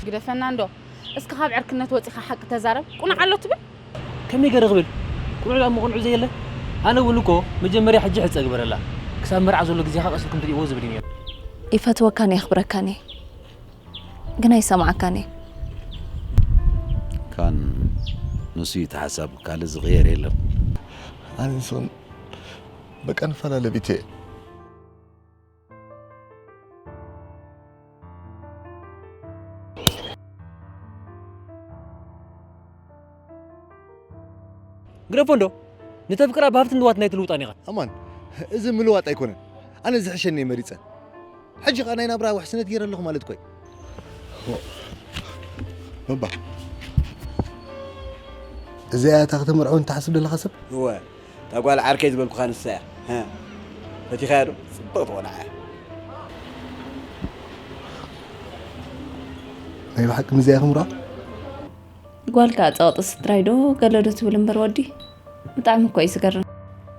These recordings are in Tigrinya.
ግደፈና እንዶ። እስኪ ካብ ዕርክነት ወጺኻ ሓቂ ተዛረብ። ቁኑዕ ኣሎ ትብል? ከመይ ገይረ ክብል? ቁኑዕ ደኣ እሞ ቁኑዕ ዘየለ? ኣነ እውን እኮ መጀመርያ ሕጂ ሕጸ ግበረላ። ክሳብ መርዓ ዘሎ ግዜኻ ቀስ ኢልኩም ትርእይዎ ዝብል እዩ ነይሩ። ይፈትወካን የኽብረካን እየ። ግን ኣይሰምዓካን እየ። ካን ንሱ እዩ እቲ ሓሳብ፣ ካልእ ዝቕየር የለን። ኣነ ንስኽን በቃ ንፈላለ ቢቴ። ግደፎ እንዶ፣ ንተፍቅራ ብሃብቲ ምልዋጥ ናይ ትልውጣን ኢኻ። ኣማን፣ እዚ ምልዋጥ ኣይኮነን። ኣነ ዝሕሸኒ እየ መሪጸ። ሕጂ ኸኣ ናይ ናብራ ውሕስነት ገይረ ኣለኹ ማለት እኮ እዩ። በባ፣ እዚኣ እታ ከተምርዖን ትሓስብ ዘለኻ ሰብ? እወ፣ እታ ጓል ዓርከይ ዝበልኩኻ ንሳ እያ። ሃ፣ ፈቲኻያ ዶ? ጽብቕቲ ቆልዓ እያ። ናይ ብሓቂ ምዚኣ ክምርዖ? ጓልካ ጸቕጢ ስድራይ ዶ ገለ ዶ ትብል እምበር ወዲ? ብጣዕሚ እኮ እዩ ዝገርም።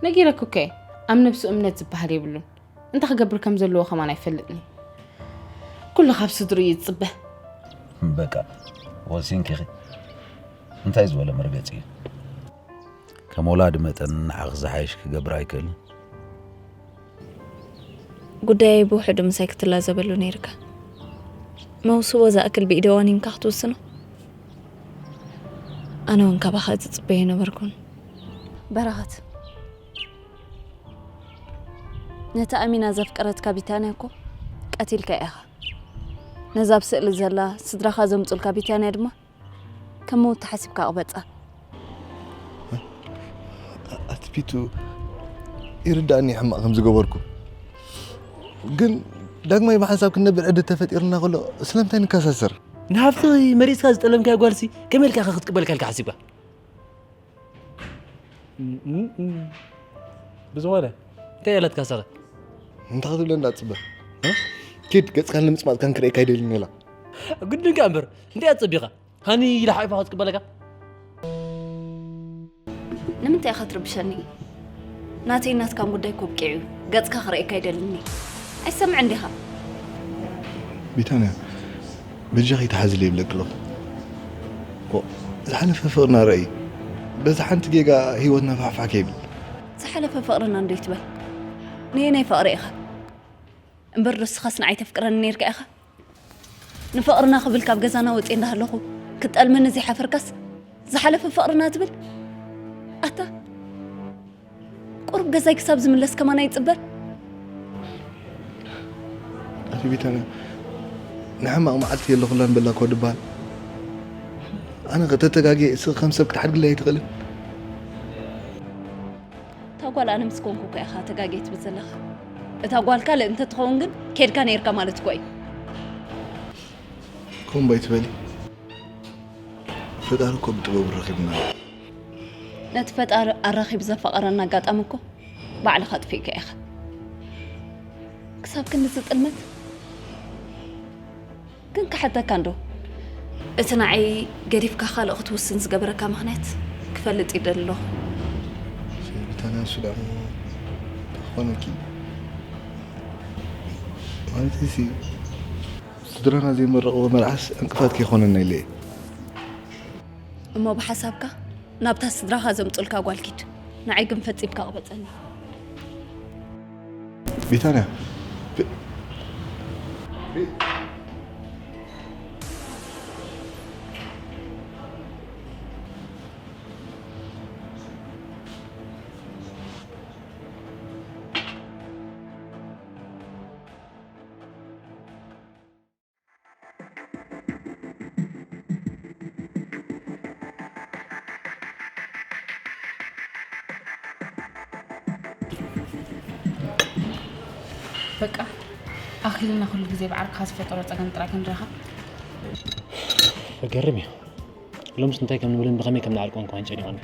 ነጊረኪ እኮ እየ፣ ኣብ ነብሱ እምነት ዝበሃል የብሉን። እንታይ ክገብር ከም ዘለዎ ከማን ኣይፈልጥን እዩ። ኩሉ ካብ ስድርኡ እዩ ዝጽበ። በቃ፣ ወሲንኪ ኢኺ። እንታይ ዝበለ መርገጺ እዩ? ከም ወላዲ መጠን ንዓኺ ዝሓይሽ ክገብር ኣይክእልን። ጉዳየይ ብውሕዱ ምሳይ ክትላዘበሉ ነይርካ። መውስቦ ዝኣክል ብኢደ ዋኒንካ ክትውስኖ? ኣነ እውን ካባኻ ዝጽበዮ ኣይነበርኩን። በረኸት፣ ነታ ኣሚና ዘፍቀረትካ ቢታንያ እኮ ቀቲልካያ ኢኻ። ነዛ ኣብ ስእሊ ዘላ ስድራኻ ዘምጹልካ ቢታንያ ድማ ከም መውቲ ሓሲብካ ቅበጻ። ኣቲ ፒቱ፣ ይርዳእኒ ሕማቕ ከም ዝገበርኩ። ግን ዳግማይ ብሓንሳብ ክንነብር ዕድል ተፈጢሩልና ከሎ ስለምንታይ ንከሳሰር? ንሃብቲ መሪጽካ ዝጠለምካያ ጓልሲ ከመይ ኢልካ ኢኻ ክትቅበልካ ኢልካ ሓሲብካ? እም፣ እም፣ እም። ብዝኾነ፣ እንታይ እያ ላትካ ሳቐ? እንታይ ክትብለ እንዳትጽበ? እ? ኪድ፣ ገጽካን ንምጽማጽካን ክርእየካ ኣይደልን ኢላ። ግድንካ እምበር፣ እንታይ እያ ትጸቢኻ? ሃኒ ኢላ ሓቂፋ ክትቅበለካ? ንምንታይ ኢኻ ትርብሸኒ? ናተይ ናትካን ጉዳይ እኮ ኣብቂዑ እዩ። ገጽካ ክርእየካ ኣይደልን እየ። ኣይሰምዕን ዲኻ? ቢታንያ፣ በጃኺ ተሓዝሊ ይብለኪ ኣለኹ። ኦ፣ ዝሓለፈ ፍቕርና ርኣዪ። በዛ ሓንቲ ጌጋ ህይወትና ፋሕፋሕ ከይብል። ዝሓለፈ ፍቕርና እንዶ ይትበል። ነየናይ ፍቕሪ ኢኻ? እምበር ዶ ንስኻስ ንዓይ ተፍቅረኒ ነይርካ ኢኻ? ንፍቕርና ክብል ካብ ገዛና ወፂኤ እንዳሃለኹ ክትጠልመኒ ዘይሓፈርካስ ዝሓለፈ ፍቕርና ትብል? ኣታ ቁሩብ ገዛይ ክሳብ ዝምለስ ከማን ኣይጽበን። ኣቲ ቢታንያ፣ ንሕማቕ መዓልቲ የለኹላን በላ እኮ ድበሃል። ኣነ ከተተጋግየ እስኺ ከም ሰብ ክትሓድግለይ ኣይትኽእልን? እታ ጓል ኣነ ምስ ኮንኩ እኮ ኢኻ ተጋግየ ትብል ዘለኻ። እታ ጓል ካልእ እንተትኸውን ግን ኬድካ ነይርካ ማለት እኮ እዩ። ከምኡ ኣይትበሊ። ፈጣሪ እኮ ብጥበቡ ረኺብና። ነቲ ፈጣሪ ኣራኺቡ ዘፋቐረና ኣጋጣሚ እኮ ባዕልኻ ኣጥፊእካ ኢኻ። ክሳብ ክንድዚ ጥልመት? ግን ክሓተካ እንዶ፣ እቲ ንዓይ ገዲፍካ ካልእ ክትውስን ዝገበረካ ምኽንያት ክፈልጥ ይደሊ ኣለኹ። ሰይጣና እሱ ደሞ ተኾነኪ። ማለት እዚ ስድራና ዘይመረቕዎ መርዓስ ዕንቅፋት ከይኾነና ኢለ እየ። እሞ ብሓሳብካ ናብታ ስድራኻ ዘምጹልካ ጓል ኪድ። ንዓይ ግን ፈጺምካ ቅበጸኒ። ቢታንያ፣ ቢ-፣ ቢ-፣ በቃ፣ ኣኺልና ኩሉ ግዜ ብዓርክኻ ዝፈጠሮ ጸገም ጥራይ ክንረኻ። ገርም እዩ። ሎምስ እንታይ ከም ንብልን ብኸመይ ከም ንዓርቆን ከማን ጨኒቑኒ።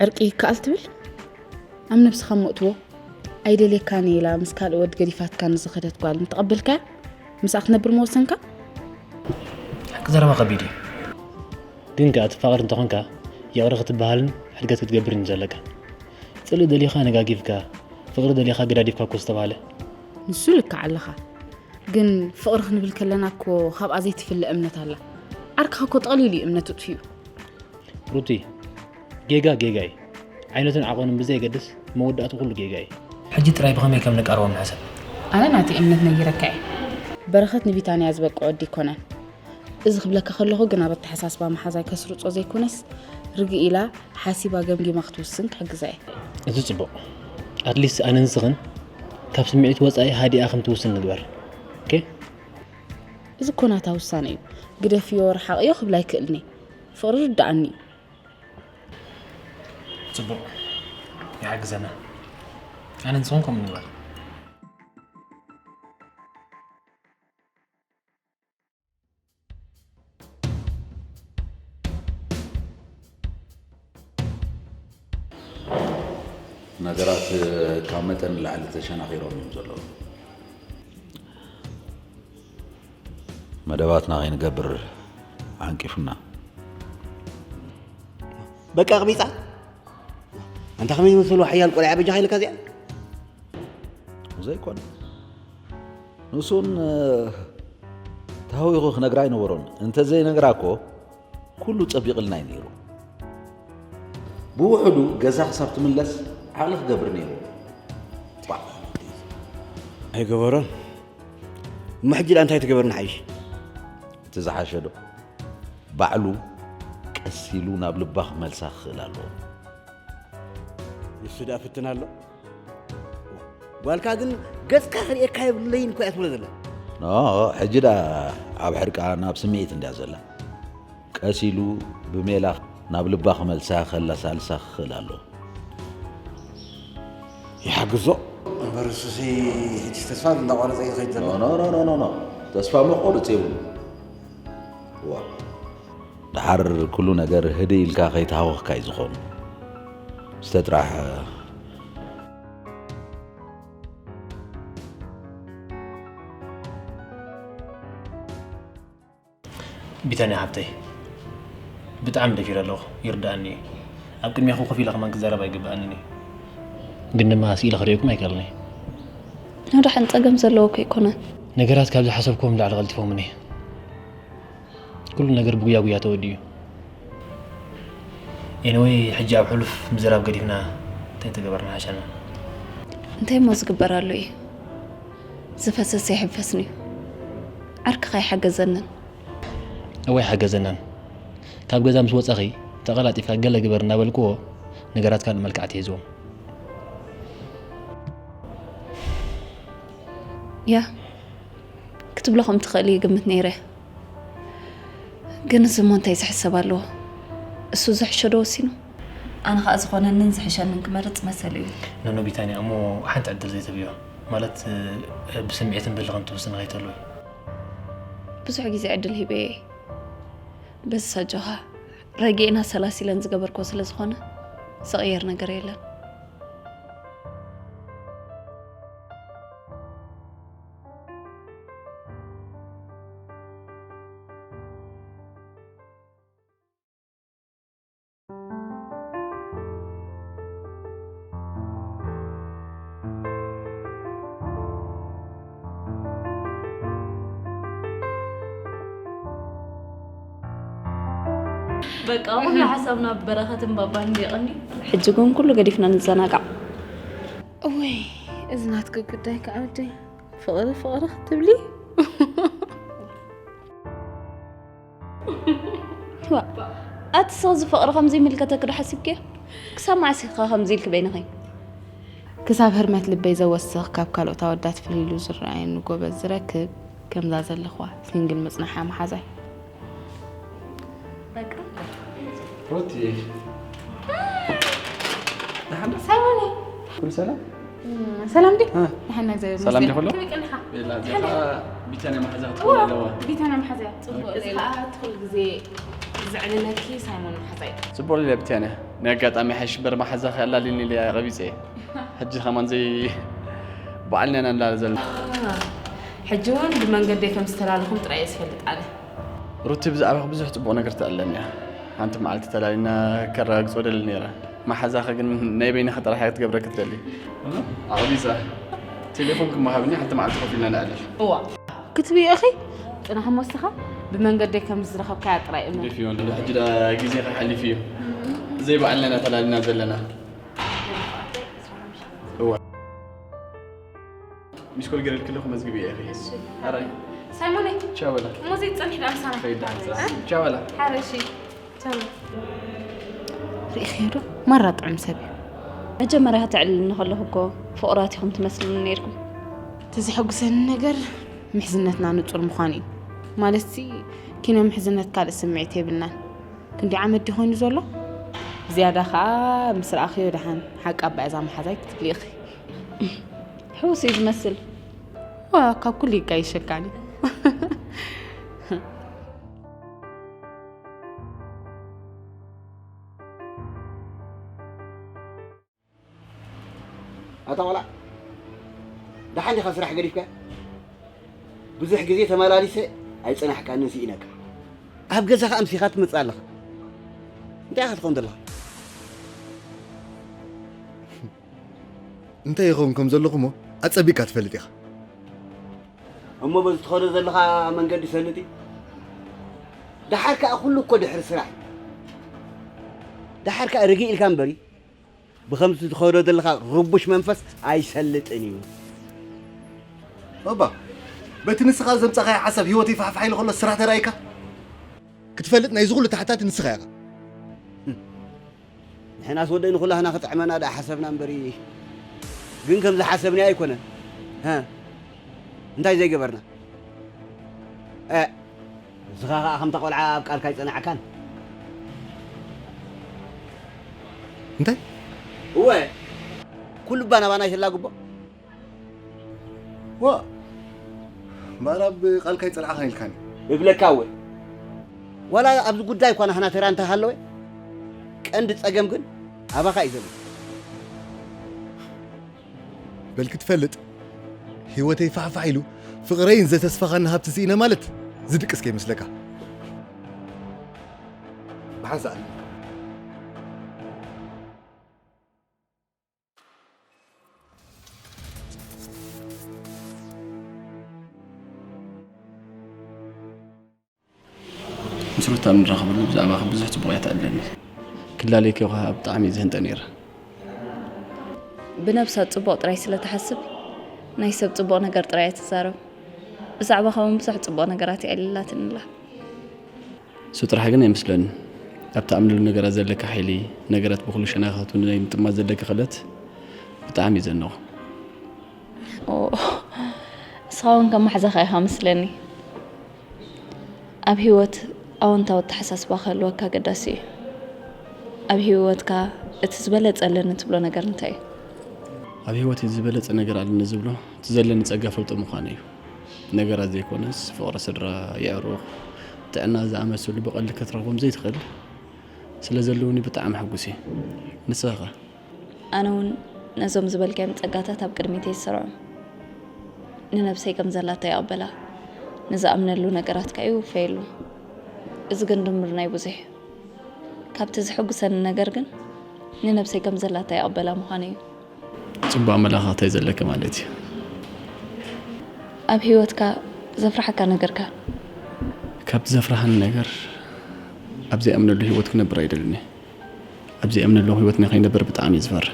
ዕርቂ ይከኣል ትብል? ኣብ ነብስኻ እሞ እትዎ። ኣይደልየካን እየ ኢላ ምስ ካልእ ወዲ ገዲፋትካ ንዝኸደት ጓል ምተቐበልካያ? ምስኣ ክትነብር ምወሰንካ? ሓቂ ዘረባ ከቢድ እዩ። ግን ከኣ ትፋቐር እንተኾንካ፣ ይቕረ ክትበሃልን ሕድገት ክትገብርን እዩ ዘለካ። ጽልኢ ደሊኻ ነጋጊፍካ፣ ፍቕሪ ደሊኻ ገዳዲፍካ እኮ ዝተባህለ። ንሱ ልክዕ ኣለኻ። ግን ፍቕሪ ክንብል ከለና እኮ ካብኣ ዘይትፍለ እምነት ኣላ። ዓርክኻ እኮ ጠቕሊሉ እዩ እምነቱ ጥፊኡ። ሩቲ፣ ጌጋ ጌጋ እዩ። ዓይነቱን ዓቐኑን ብዘየገድስ መወዳእቱ ኩሉ ጌጋ እዩ። ሕጂ ጥራይ ብኸመይ ከም ንቃርቦም ንሕሰብ። ኣነ ናተይ እምነት ነጊረካ እየ። በረኸት ንቢታንያ ዝበቅዖ ወዲ ኣይኮነን። እዚ ክብለካ ከለኹ ግን ኣብ ኣተሓሳስባ መሓዛይ ከስርጾ ዘይኮነስ ርግእ ኢላ ሓሲባ ገምጊማ ክትውስን ክሕግዛ እየ። እዚ ጽቡቕ። ኣትሊስት ኣነን ንስኽን ካብ ስምዒት ወጻኢ ሃዲኣ ከም ትውስን ንግበር። ኦኬ? እዚ እኮ ናታ ውሳነ እዩ። ግደፍዮ ርሓቕዮ ክብላ ኣይክእልን እየ። ፍቕሪ ርድኣኒ እዩ። ጽቡቕ። ይሓግዘና። ኣነ ንስኹም ከምኡ ንግበር። ነገራት ካብ መጠን ንላዕሊ ተሸናኺሮም እዮም ዘለዉ። መደባትና ከይንገብር ዓንቂፉና። በቃ ኣቕቢጻ። ኣንታ ከመይ ዝመሰሉ ሓያል ቆልዓ በጃኻ ኢልካ እዚኣ? ዘይኮነ። ንሱን ተሃዊኹ ክነግራ ኣይነበሮን። እንተዘይነግራ እኮ ኩሉ ጸቢቕልና እዩ ነይሩ። ብውሕዱ ገዛ ክሳብ ትምለስ ዓቕሊ ክገብር ነይሩ። ኣይገበሮን። እሞ ሕጂ ደኣ እንታይ ትገበር ንሓይሽ? እቲ ዝሓሸ ዶ ባዕሉ ቀስ ኢሉ ናብ ልባ ክመልሳ ክኽእል ኣለዎ። ንሱ ደኣ ፍትን ኣሎ። ጓልካ ግን ገጽካ ክርእየካ የብለይን እኮ እያ ትብሎ ዘላ። ኖ፣ ሕጂ ደኣ ኣብ ሕርቃ ናብ ስምዒት እንድያ ዘላ። ቀስ ኢሉ ብሜላ ናብ ልባ ክመልሳ ከላሳልሳ ክኽእል ኣለዎ። ይሓግዞ። እምበር እሱሲ ሕጂ ተስፋ እንዳቋረጸ እዩ ዝኸይድ ዘሎ። ኖ ኖ ኖ ኖ ኖ ተስፋ መቆርጽ የብሉ። ዋ፣ ድሓር ኩሉ ነገር ህድእ ኢልካ ከይተሃወኽካ እዩ ዝኾኑ። ዝተጥራሕ ቢታንያ ሓብተይ፣ ብጣዕሚ ደፊረ ኣለኹ፣ ይርድኣኒ እዩ። ኣብ ቅድሚኹ ኮፍ ኢለ ከማን ክዛረብ ኣይግብኣንን እዩ። ግን ድማ ስኢለ ክርእየኩም ኣይክእልን እየ። ንደሓን ጸገም ዘለዎ እኮ ኣይኮነን። ነገራት ካብ ዝሓሰብክዎም ንላዕሊ ቀልጢፎምኒ። ኩሉ ነገር ብጉያ ጉያ ተወዲኡ። ኤኒወይ፣ ሕጂ ኣብ ሕሉፍ ምዝራብ ገዲፍና እንታይ ተገበርና ሓሸና? እንታይ እሞ ዝግበር ኣሎ እዩ? ዝፈሰሰ ይሕፈስን እዩ። ዓርክኻ ኣይሓገዘንን። እወ ኣይሓገዘናን። ካብ ገዛ ምስ ወጻኺ ተቐላጢፍካ ገለ ግበር እናበልክዎ ነገራት ካልእ መልክዕ ኣትሒዝዎም። ያ ክትብሎ ከም ትኽእል ይግምት ነይረ። ግን እዚ እሞ እንታይ ዝሕሰብ ኣለዎ? እሱ ዝሕሾ ዶ ወሲኑ? ኣነ ኸኣ ዝኾነንን ዝሕሸንን ክመርጽ መሰሉ እዩ። ኖኖ ቢታንያ፣ እሞ ሓንቲ ዕድል ዘይትህብዮ? ማለት፣ ብስምዒትን ብህልኽን ትውስኒ ከይትህልዊ። ብዙሕ ግዜ ዕድል ሂበዮ እየ። በዚ ሳጆኻ ረጊእን ኣሰላሲለን ዝገበርክዎ ስለ ዝኾነ ዝቕየር ነገር የለን። በቃ ኩሉ ሓሳብና ብበረኸትን ባባን እንዲቕኒ። ሕጂ ግን ኩሉ ገዲፍና ንዘናጋዕ። እወይ እዚ ናትኪ ጉዳይ ከዓ ወደይ ፍቕሪ ፍቕሪ ክትብሊ ዋ፣ ኣቲ ሰው ዝፈቕሪ ከምዚ ይምልከተኪ ዶ ሓሲብኪዮ? ክሳብ መዓስ ኢኺ ከምዚ ኢልኪ በይንኺ? ክሳብ ህርመት ልበይ ዘወስኽ ካብ ካልኦት ኣወዳት ፍልይ ኢሉ ዝረኣየኒ ጎበዝ ዝረክብ ከምዛ ዘለኽዋ ሲንግል ምጽንሓ መሓዛይ። በቃ ሩቲ ሳይሞን ኩሉ ሰላም ሰላም ዲ እ። ንሓና እግዚኣብሔር ሰላም ዲ ይመስገን። ኩሉ ትበቀልኻ ቤላ እዚኣ ቢታንያ መሓዛ ክትከውን ኣለዋ ቢታና መሓዝያ ጽቡቅ እዚ ከዓ ትኩል ግዜ ዘዕልለኪ ሳይሞን መሓዛይ ጽቡቕ ኢለ ብትያንያ ናይ ኣጋጣሚ ሓይሽ በር መሓዛ ከላሊኒ ኢለ ቀቢጸ እየ ሕጂ ከማን ዘይ በዓልና ኢና ንላለ ዘለና ሕጂ እውን ብመንገደይ ከም ዝተላለኹም ጥራይ እየ ዝፈልጥ ኣነ ሩቲ ብዛዕባኺ ብዙሕ ጽቡቕ ነገር ትኣለኒ እያ ሓንቲ መዓልቲ ተላሊና ከረጋግጾ ደሊ ነይረ መሓዛኺ ግን ናይ በይንኺ ጥራሕ እያ ክትገብረኪ ትደሊ ኣቕቢጻ ቴሌፎን ክመሃብኒ ሓንቲ መዓልቲ ኮፍ ኢልና ንዕልል እዋ ክትብኢ ኢኺ ጽናሕ እሞ እስኻ ብመንገደይ ከም ዝረኸብካያ ጥራይ እመን። ደፊዮ፣ ሕጂ ደኣ ግዜ ከይሓልፍ እዩ። ዘይበዓልና ኢና ተላሊና ዘለና። እዋ። ሚስኮል ገይረልኪ ኣለኹ፣ መዝግቢ እየ። እሺ። ኣራይ። ሳይሞነይ። ቻው በላ። ሙዚ ጽንሕ ደኣ ምሳና። ከይድ ደኣ ምሳና። እ? ቻው በላ። ሓረ፣ እሺ። ቻው። ርኢኽዮ ዶ? ማራ ጥዑም ሰብ እዩ። መጀመርያ ትዕልልኒ ከለኹ እኮ ፍቑራት ኢኹም ትመስልኒ ነይርኩም። እቲ ዘሐጉሰኒ ነገር ምሕዝነትና ንጹር ምዃኑ እዩ። ማለትሲ ኪኖ ምሕዝነት ካልእ ስምዒት የብልናን። ክንደይ ዓመት ድዩ ኮይኑ ዘሎ? ዝያዳ ኸኣ ምስ ረኣኽዮ ደሓን ሓቂ ኣባ እዛ መሓዛይ ክትብሊ ኢኺ። ሕውስ እዩ ዝመስል። ዋ፣ ካብ ኩሉ ይጋይሸካኒ። ኣታ ቆልዓ፣ ደሓን ዲኻ ስራሕ ገዲፍካ? ብዙሕ ግዜ ተመላሊሰ ኣይጸናሕካንን ስኢነካ። ኣብ ገዛኻ ኣምሲኻ ትመጽእ ኣለኻ። እንታይ ኢኻ ትኸውን ዘለኻ? እንታይ ይኸውን ከም ዘለኹ እሞ ኣጸቢቕካ ትፈልጥ ኢኻ። እሞ በዚ ትኸዶ ዘለኻ መንገዲ ሰልጥ እዩ። ደሓር ከኣ ኩሉ እኮ ድሕሪ ስራሕ እዩ። ደሓር ከኣ ርግእ ኢልካ እምበሪ፣ ብኸምዚ ትኸዶ ዘለኻ ርቡሽ መንፈስ ኣይሰልጥን እዩ። ባባ፣ በቲ ንስኻ ዘምጻኻዮ ሓሳብ ህይወተይ ፋሕፋሕ ኢሉ ከሎ ስራሕ ተራኢካ? ክትፈልጥ ናይዚ ኩሉ ተሓታቲ ንስኻ ኢኻ። ንሕናስ ወደይ ንኹላህና ክጥዕመና ደኣ ሓሰብና እምበሪ፣ ግን ከም ዝሓሰብናዮ ኣይኮነን። ሃ? እንታይ ዘይገበርና? እ፣ ንስኻ ኸኣ ከምታ ቆልዓ ኣብ ቃልካ ኣይጸናዕካን። እንታይ? እወ፣ ኩሉ እባ ናባና ይላግቦ። ዋ፣ እምበኣር ኣብ ቃልካ ኣይጸናዕካን ኢልካኒ። እብለካ እወ። ዋላ ኣብዚ ጉዳይ እኳ ናህና ተራ እንተሃለወ፣ ቀንዲ ጸገም ግን ኣባኻ እዩ ዘሎ። በል ክትፈልጥ፣ ህይወተይ ፋሕፋሕ ኢሉ፣ ፍቕረይን ዘተስፋኻኒ ሃብቲ ስኢነ ማለት ዝድቅስ ከይመስለካ። ብሓንሳእ። ምስ ሩታ ንራኸበሉ ብዛዕባኺ ብዙሕ ጽቡቕ እያ ትዕልለኒ። ክላለየኪ ከኣ ብጣዕሚ እየ ዝህንጠ ነይረ። ብነብሳ ጽቡቕ ጥራይ ስለ ትሓስብ፣ ናይ ሰብ ጽቡቕ ነገር ጥራይ እያ ትዛረብ። ብዛዕባኻ እውን ብዙሕ ጽቡቕ ነገራት የዕሊላትኒ ኣላ። እሱ ጥራሕ ግን ኣይመስለንን። ኣብ ትኣምነሉ ነገራት ዘለካ ሓይሊ፣ ነገራት ብኹሉ ሸነኻቱ ናይ ምጥማት ዘለኪ ክእለት ብጣዕሚ እዩ ዘድንቖ። ኦ፣ ንስኻ እውን ከም ማሕዛኻ ኢኻ መስለኒ። ኣብ ህይወት ኣወንታዊ ኣተሓሳስባ ክህልወካ ኣገዳሲ እዩ። ኣብ ህይወትካ እቲ ዝበለጸ ኣለኒ ትብሎ ነገር እንታይ እዩ? ኣብ ህይወት ዝበለጸ ነገር ኣለኒ ዝብሎ፣ እቲ ዘለኒ ጸጋ ፈልጦ ምዃኑ እዩ። ነገራት ዘይኮነስ፣ ፍቕሪ ስድራ፣ የዕሩኽ፣ ጥዕና ዝኣመሰሉ ብቐሊል ክትረኽቦም ዘይትኽእል ስለ ዘለዉኒ ብጣዕሚ ሕጉስ እየ። ንስኻ ኸ? ኣነ እውን ነዞም ዝበልካዮም ጸጋታት ኣብ ቅድሚተይ ዝሰርዖም። ንነብሰይ ከም ዘላታ ይቐበላ። ንዝኣምነሉ ነገራት ከኣ ይውፈየሉ። እዚ ግን ድምር ናይ ብዙሕ እዩ። ካብቲ ዘሐጉሰኒ ነገር ግን ንነብሰይ ከም ዘላታ ይቐበላ ምዃኑ እዩ። ጽቡቕ ኣመለኻኽታ እዩ ዘለኪ ማለት እዩ። ኣብ ህይወትካ ዘፍርሓካ ነገርካ? ካብቲ ዘፍርሓኒ ነገር፣ ኣብ ዘይኣምነሉ ህይወት ክነብር ኣይደልን እየ። ኣብ ዘይኣምነሉ ህይወት ንኸይነብር ብጣዕሚ እየ ዝፈርሕ።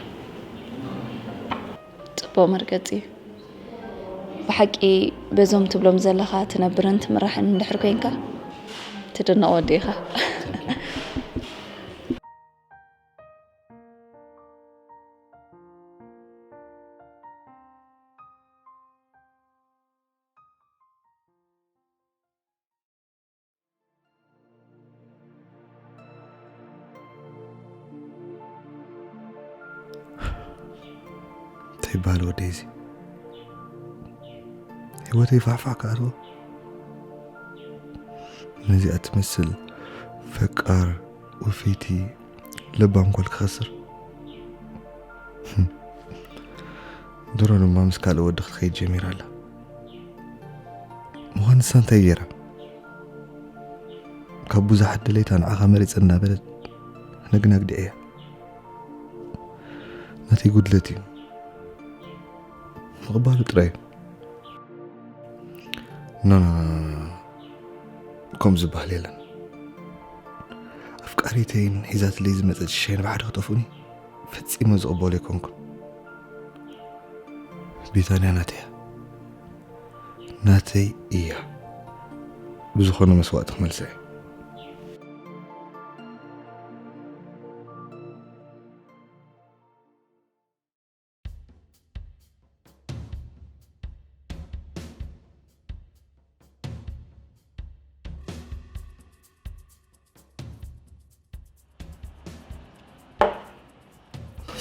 ጽቡቕ መርገጺ እዩ። ብሓቂ በዞም ትብሎም ዘለኻ ትነብርን ትምራሕን እንድሕር ኮይንካ፣ ትድነቕ ወዲ ኢኻ። እንታይ ይበሃል ወደይ እዚ? ህይወተይ ፋሕፋሕ ክኣትዎ? ነዚኣ ትመስል ፈቃር፣ ውፍይቲ፣ ለባም ጓል ክኸስር? ህም። ድሮ ድማ ምስ ካልእ ወዲ ክትኸይድ ጀሚራ ኣላ። ምዃን ንሳ እንታይ ገይራ? ካብ ብዙሓት ድሌታ ንዓኻ መሪጸ እናበለት ነግናግ ድዕያ። ናተይ ጉድለት እዩ። ምቕባሉ ጥራይ እዩ። ኖ፣ ኖ፣ ኖ፣ ኖ፣ ኖ። ከምኡ ዝበሃል የለን። ኣፍቃሪተይን ሒዛትለይ ዝመጸት ሽሻይን ብሓደ ክጠፍኡኒ ፈጺመ ዝቕበሎ ኣይኮንኩን። ቢታንያ ናተይ እያ። ናተይ እያ። ብዝኾነ መስዋእቲ ክመልሳ እየ።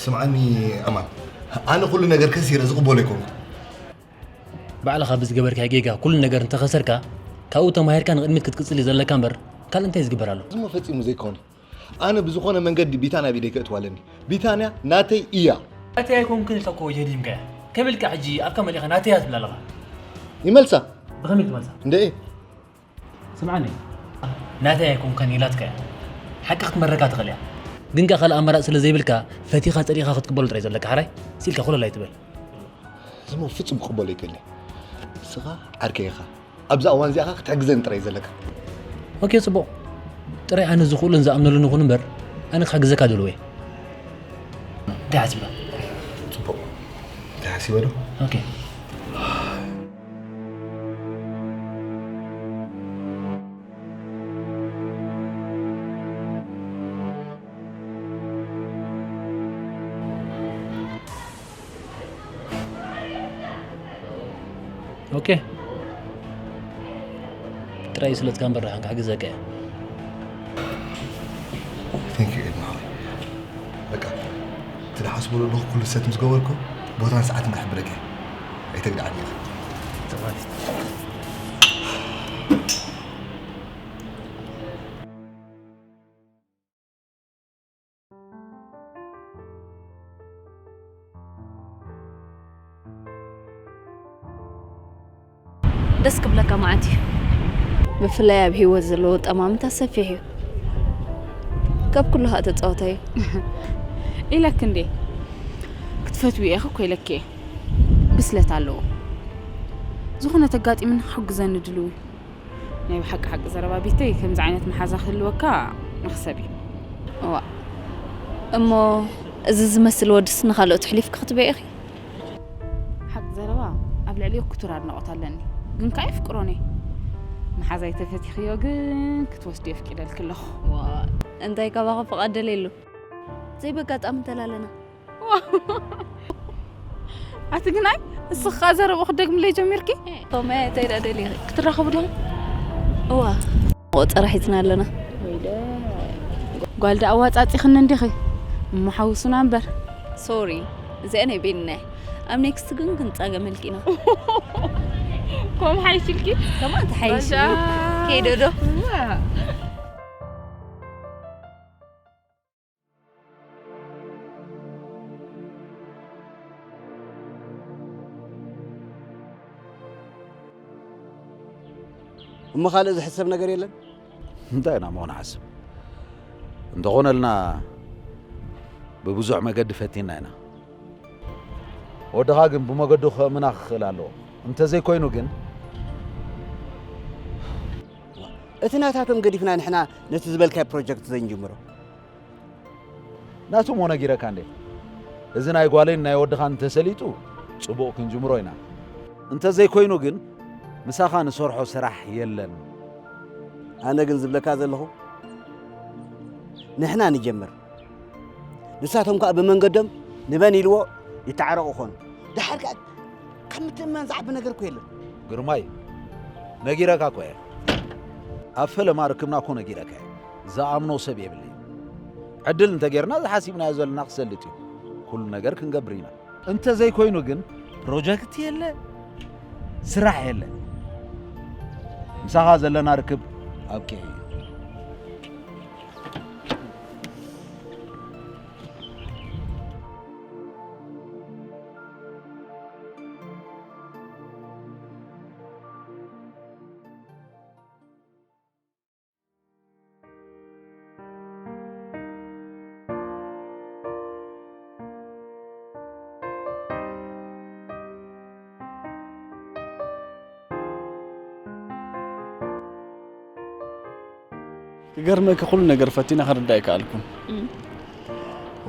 ስምዓኒ ኣማን፣ ኣነ ኩሉ ነገር ከሲረ ዝቕበሎ ኣይኮንኩ። ባዕልኻ ብዝገበርካዮ ጌጋ ኩሉ ነገር እንተኸሰርካ፣ ካብኡ ተማሂርካ ንቕድሚት ክትቅጽል እዩ ዘለካ እምበር፣ ካልእ እንታይ ዝግበር ኣሎ? እዚ እሞ ፈጺሙ ዘይከውን እዩ። ኣነ ብዝኾነ መንገዲ ቢታንያ ኣብ ኢደይ ከእትዋ ኣለኒ። ቢታንያ ናተይ እያ። ናተይ ኣይኮንክን ኢልካ እኮ ጀዲምካያ። ከመይ ኢልካ ሕጂ ኣፍካ መሊእኻ ናተይ እያ ትብላ ኣለኻ? ይመልሳ። ብኸመይ ትመልሳ? እንደ ስምዓኒ፣ ናተይ ኣይኮንካን ኢላትካ እያ። ሓቂ ክትመረካ ትኽእል እያ። ግን ከኣ ካልእ ኣማራጺ ስለ ዘይብልካ፣ ፈቲኻ ጸሊእኻ ክትቅበሎ ጥራይ ዘለካ። ሓራይ፣ ስኢልካ ኮለል ኣይትበል። እዚ እሞ ፍጹም ክቕበሎ ኣይክእልን እየ። ንስኻ ዓርከይ ኢኻ። ኣብዛ እዋን እዚኣ ክትሕግዘኒ ጥራይ ዘለካ። ኦኬ፣ ጽቡቕ። ጥራይ ኣነ ዝኽእሎን ዝኣምነሉን ይኹን እምበር፣ ኣነ ክሕግዘካ ድሉው እየ። እንታይ ሓሲብካ? ጽቡቕ። እንታይ ሓሲበ ዶ? ኦኬ። ኦኬ። ጥራይ ስለትካ እምበር ደሓን ክሕግዘካ እየ። Thank you ኤድና ሓወይ። በቃ እቲ ዝሓስበሉ ኣለኹ ኩሉ ሰት ምስ ገበርኩ ቦታን ሰዓትን ክሕብረካ እየ። ኣይተግድዓኒ ኢኻ። ጽቡቕ። ደስ ክብለካ መዓት እዩ። ብፍላይ ኣብ ህይወት ዘለዎ ጠማምታ ሰፊሕ እዩ። ካብ ኩሉ ኸኣ ተጻወታይ እዩ። ኢለክ እንዴ? ክትፈትዊ ኢኺ እኮ ኢለክ እየ። ብስለት ኣለዎ። ዝኾነ ተጋጢምኒ ክሕግዘኒ ድልው እዩ። ናይ ብሓቂ ሓቂ ዘረባ ቢተይ፣ ከምዚ ዓይነት መሓዛ ክህልወካ መኽሰብ እዩ። እዋ፣ እሞ እዚ ዝመስል ወድስ ንኻልኦት ኣሕሊፍኪ ክትበይ ኢኺ? ሓቂ ዘረባ ኣብ ልዕሊኡ ክቱር ኣድናቖት ኣለኒ፣ ግን ከኣ የፍቅሮን እየ። መሓዛይ ተፈቲኽዮ ግን ክትወስዲ የፍቂደልኪ ኣለኹ። ዋ፣ እንታይ ካባኻ ፍቓድ ደልየሉ? ዘይበጋጣሚ እንተላለና። ኣቲ ግናይ፣ እስኻ ዘረባ ክደግምለይ ጀሚርኪ? ቶማያ፣ እንታይ ደኣ ደሊኺ? ክትራኸቡ ዲኹም? እዋ፣ ቆጸራ ሒዝና ኣለና። ጓል ደኣ ኣዋጻጺኽኒ እንዲኺ። እሞ ሓውሱና እምበር። ሶሪ፣ እዚኣ ናይ ቤንና እያ። ኣብ ኔክስት ግን ክንጻገመልኪ ኢና። ኮም ሓይሽልኪ? ከማን ተሓይሽ። ባሻ። ከይደ ዶ? እዋ። እሞ ካልእ ዝሕሰብ ነገር የለን? እንታይ ኢና እሞ ንሓስብ? እንተኾነልና ብብዙሕ መገዲ ፈቲና ኢና። ወድኻ ግን ብመገዱ ከእምና ክኽእል ኣለዎ። እንተዘይኮይኑ ግን እቲ ናታቶም ገዲፍና ንሕና ነቲ ዝበልካዮ ፕሮጀክት ዘይንጅምሮ። ናቱ እሞ ነጊረካ እንዴ? እዚ ናይ ጓለይን ናይ ወድኻን እንተሰሊጡ ጽቡቕ ክንጅምሮ ኢና። እንተዘይኮይኑ ግን ምሳኻ ንሰርሖ ስራሕ የለን። ኣነ ግን ዝብለካ ዘለኹ ንሕና ንጀምር። ንሳቶም ከኣ ብመንገዶም ንበን ኢልዎ ይተዓረቑ ኾኑ። ደሓር ከኣ ካብ ምትእምማን ዝዓቢ ነገር እኮ የለን። ግርማይ፣ ነጊረካ እኮ እየ። ኣብ ፈለማ ርክብና እኮ ነጊረካ እየ። ዝኣምኖ ሰብ የብለይ። ዕድል እንተጌርና ዝሓሲብናዮ ዘለና ክሰልጥ እዩ። ኩሉ ነገር ክንገብር ኢና። እንተዘይኮይኑ ግን ፕሮጀክት የለ፣ ስራሕ የለ። ምሳኻ ዘለና ርክብ ኣብቂዑ እዩ። ክገርመኪ፣ ኩሉ ነገር ፈቲና ክርዳ ኣይከኣልኩን። እም።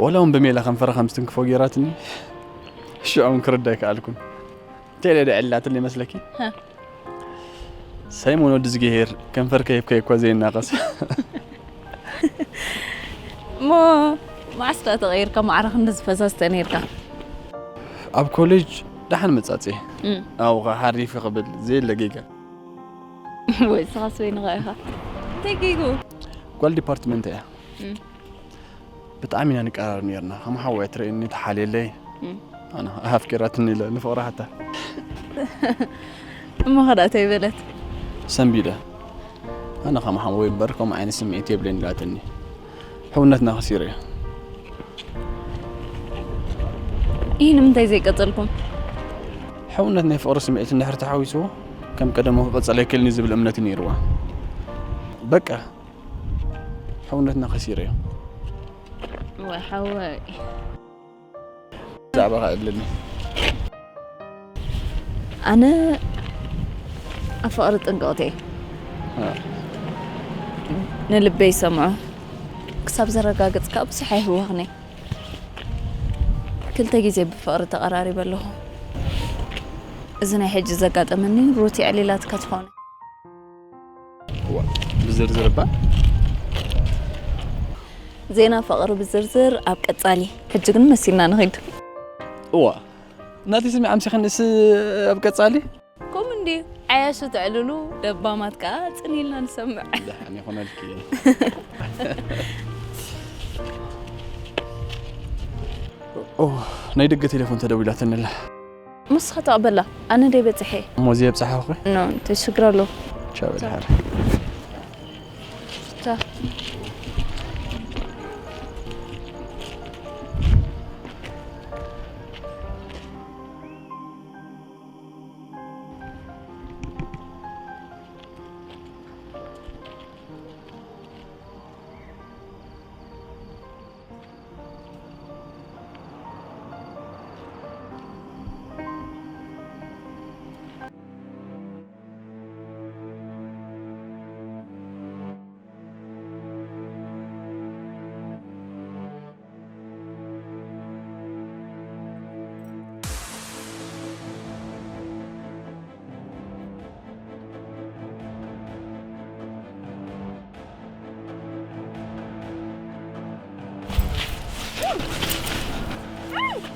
ወላ እውን ብሜላ ከንፈራ ከም ዝትንክፎ ገይራትኒ፣ ሽዑ እውን ክርዳ ኣይከኣልኩን። ቴሌ ዶ ዕላትለይ መስለኪ? ሃ። ሳይሞን ወዲ ዝገሄር፣ ከንፈር ከይብ ከይኳ ዘይናቐስ። እሞ መዓስ ደኣ ተቐይርካ፣ ማዕረ ክንድዚ ፈዛዝ ተነይርካ? ኣብ ኮሌጅ ደሓን መጻጽ እየ። እም። ኣብኡ ኸዓ ሓሪፍ ክብል ዘየለ ጌጋ። ወይ ንስኻስ ወይንኻ ኢኻ። እንታይ ጌጉ? ጓል ዲፓርትመንት እያ። እም። ብጣዕሚ ኢና ንቀራረብ ነይርና። ከም ሓወይ ትርእየኒ፣ ትሓልየለይ። እም። ኣነ ኣፍቂራትኒ ኢለ ንፍቕራ ሓታ። እሞ ኸ ደኣ እንታይ በለት? ሰንቢደ። ኣነ ከም ሓወይ እምበር ከምኡ ዓይነት ስምዒት የብለይን ኢላትኒ። ሕውነትና ከሲሩ እዩ። ይህ ንምንታይ ዘይቀጸልኩም? ሕውነት ናይ ፍቕሪ ስምዒት እንድሕር ተሓዊስዎ ከም ቀደሙ ክቕጸል ኣይክእልን እዩ ዝብል እምነት እዩ ነይርዋ። በቃ ሕውነትና ከሲሩ እዩ። ወይ ሓወይ። ብዛዕባኻ ኣለኒ። ኣነ ኣብ ፍቕሪ ጥንቅቕቲ እየ። እ። ንልበይ ይሰምዖ። ክሳብ ዘረጋግጽ ከኣ ብዙሕ ኣይህወኽን እየ። ክልተ ግዜ ብፍቕሪ ተቐራሪበ ኣለኹ። እዚ ናይ ሕጂ ዘጋጠመኒ ሩቲ ኣዕሊላትካ ትኸውን። እዋ፣ ብዝርዝር እባ። ዜና ፍቕሪ ብዝርዝር ኣብ ቀጻሊ። ሕጂ ግን መሲልና ንኺድ። እዋ፣ ናተይ ስሚዕ ኣምሲኽን እስ ኣብ ቀጻሊ? ከምኡ እንድዩ። ዓያሹ ተዕልሉ፣ ለባማት ከኣ ጽን ኢልና ንሰምዕ። ደሓን ይኹነልኪ። ኦ፣ ናይ ደገ ቴሌፎን ተደዊላትኒ ኣላ። ንስኻ ተቐበላ፣ ኣነ ደይ በጽሐ። እሞ እዚ የብጽሓ እኮ። ኖ፣ እንታይ ሽግር ኣለዎ? ቻው፣ በል ሓር። ቻው።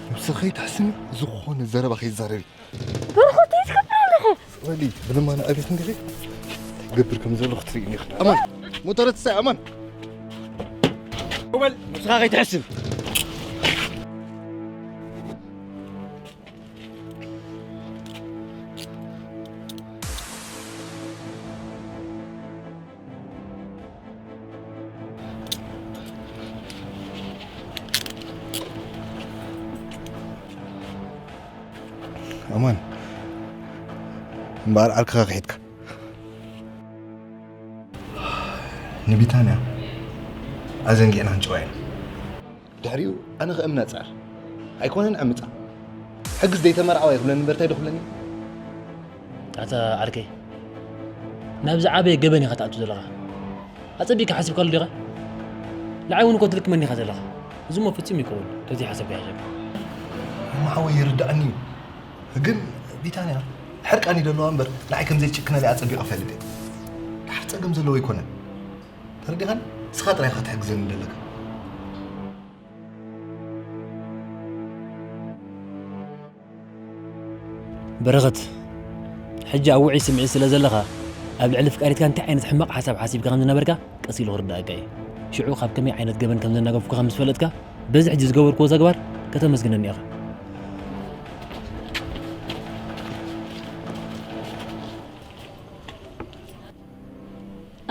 ነብስኺ ትሕስኒ፣ ዝኾነ ዘረባ ከይዛረቢ። በረኸት፣ እንታይ ትገብር ኣለኻ? በሊ፣ ብልማና ኣቤት እንዲኺ ትገብር ከም ዘለኹ ትርእይኒ ኢኺ። ኣማን፣ ሞተረ ትሳይ፣ ኣማን። በል፣ ነብስኻ ከይትሕስን። ኣማን፣ እምበኣር ዓርክኻ ክሒድካ። ንቢታንያ ኣዘንጊዕና ክንጭዋ ኢና። ድሕሪኡ ኣነ ክእምና ጸር ኣይኮነን ዕምጻ። ሕግስ ዘይተመርዓዋ ይኽብለኒ እምበር እንታይ ዶ ክብለኒ? ኣታ ዓርከይ፣ ናብ ዝዓበየ ገበን ኢኻ ትኣቱ ዘለኻ። ኣጸቢቕካ ሓሲብካሉ ዲኻ? ንዓይ እውን እኮ ትልክመኒ ኢኻ ዘለኻ። እዚ እሞ ፍጹም ይከውን፣ ተዘይሓሰብካዮ ሓሳብ። እሞ ሓወይ ይርድኣኒ እዩ። ግን ቢታንያ ሕርቃን እዩ ዘለዋ እምበር ንዓይ ከም ዘይትጭክነለይ ኣጸቢቐ እፈልጥ እየ። ድሓር ጸገም ዘለዎ ኣይኮነን። ተረዲኻኒ? ንስኻ ጥራይ ኢኻ ክትሕግዘኒ ዘለካ። በረኸት፣ ሕጂ ኣብ ውዑይ ስምዒት ስለ ዘለኻ፣ ኣብ ልዕሊ ፍቃሪትካ እንታይ ዓይነት ሕማቕ ሓሳብ ሓሲብካ ከም ዝነበርካ ቀስ ኢሉ ክርድኣካ እዩ። ሽዑ ካብ ከመይ ዓይነት ገበን ከም ዘናገፍኩካ ምስ ፈለጥካ፣ በዚ ሕጂ ዝገበርክዎ ተግባር ከተመስግነኒ ኢኻ።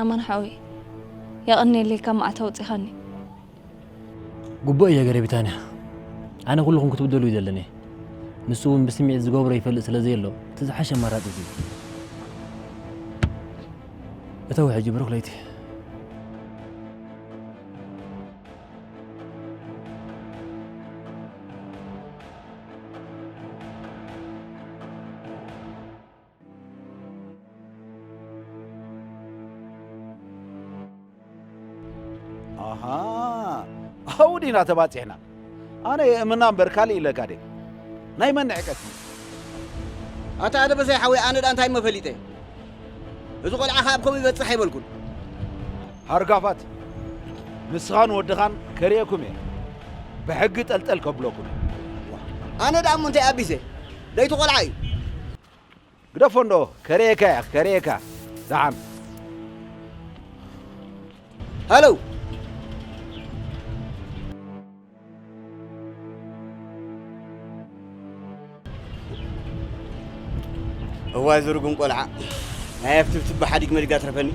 ኣማን ሓወይ፣ የቐንየለይ ካብ መዓት ኣውጺኻኒ። ግቡእ እየ ገይረ ቢታንያ። ኣነ ኩልኹም ክትብደሉ እዩ ዘለኒ። ንሱ እውን ብስምዒት ዝገብሮ ይፈልጥ ስለ ዘየሎ፣ እቲ ዝሓሸ ኣማራጺ እዚ እዩ። እተው ሕጂ ብሩኽ ለይቲ። ኣብኡ ዲና ተባጺሕና? ኣነ የእምና እምበር ካልእ ኢለካ ድየ? ናይ መን ንዕቀት እዩ? ኣታ ኣደ በሰይ ሓወይ፣ ኣነ ደኣ እንታይ እሞ ፈሊጠ? እዚ ቆልዓ ከኣ ኣብ ከምኡ ይበጽሕ ኣይበልኩን። ሃርጋፋት፣ ንስኻን ወድኻን ከርእየኩም እየ። ብሕጊ ጠልጠል ከብለኩም እየ። ኣነ ደኣ እሞ እንታይ ኣቢሰ? ደይቲ ቆልዓ እዩ። ግደፎ እንዶ፣ ከርእየካ እየ፣ ከርእየካ። ደሓን። ሃሎ። እዋይ ዝርጉም ቆልዓ። ናይ ኣብቲ ብትቢ ሓዲግ መዲጋ ትረፈኒ።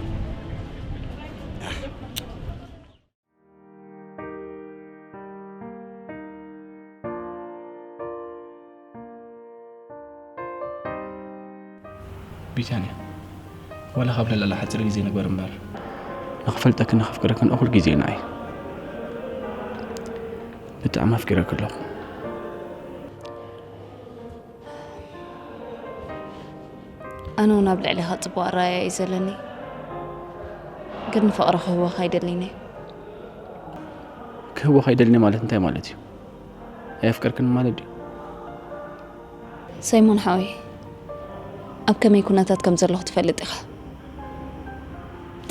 ቢታንያ፣ ዋላ ካብ ለላላ ሓፂር ግዜ ንግበር እምበር፣ ንኽፈልጠክን ንኸፍቅረክን እኹል ግዜ ንኣይ። ብጣዕሚ ኣፍቂረክ ኣለኹ። ኣነ እውን ኣብ ልዕሌኻ ፅቡቅ ኣረኣእያ እዩ ዘለኒ፣ ግን ንፍቅሪ ክህበካ ኣይደልይን እየ። ክህቦ ካይደልኒ ማለት እንታይ ማለት እዩ? ኣየፍቀርክን ማለት ድዩ? ሳይሞን ሓወይ፣ ኣብ ከመይ ኩነታት ከም ዘለኹ ትፈልጥ ኢኻ።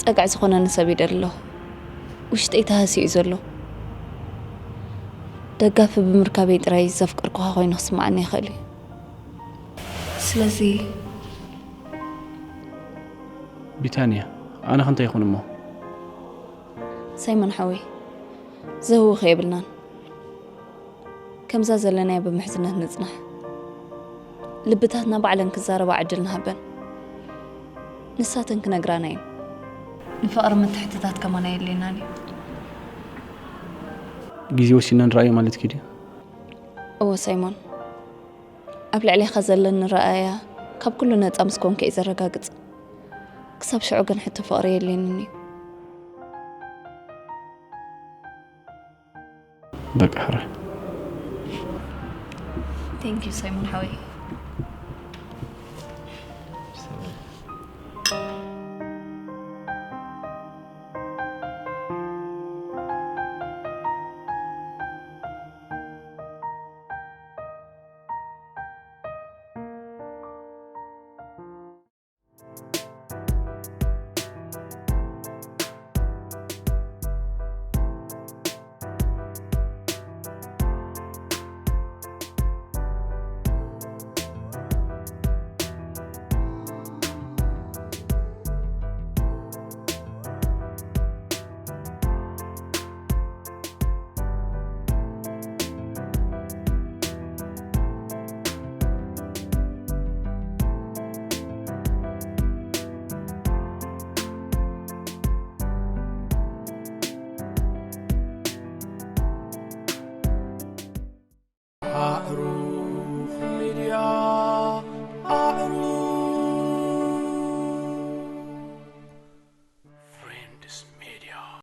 ፀግዒ ዝኾነኒ ሰብ ይደሊ ኣለኹ። ውሽጠይ ተሃስዩ እዩ ዘሎ። ደጋፊ ብምርካበይ ጥራይ ዘፍቀርኩኻ ኮይኑ ክስምዓኒ ይኽእል እዩ። ስለዚ ቢታንያ፣ ኣነ ከ እንታይ ይኹን እሞ? ሳይሞን ሓወይ፣ ዘህውኽ የብልናን። ከምዛ ዘለናያ ብምሕዝነት ንጽናሕ። ልብታትና ባዕለን ክዛረባ ዕድል ንሃበን። ንሳተን ክነግራና እየን። ንፍቕሪ ምትሕትታት ከማን ኣየድልየናን እዩ። ግዜ ወሲድና ንረኣዮ ማለትኪ ድዩ? እወ ሳይሞን፣ ኣብ ልዕሌኻ ዘለኒ ረኣያ ካብ ኩሉ ነጻ ምስ ኮንኩ እየ ዘረጋግጽ። ክሳብ ሽዑ ግን ሕቶ ፍቕሪ የድልየንን እዩ። በቃ ሕራይ። Thank you ሳይሞን ሓወይ።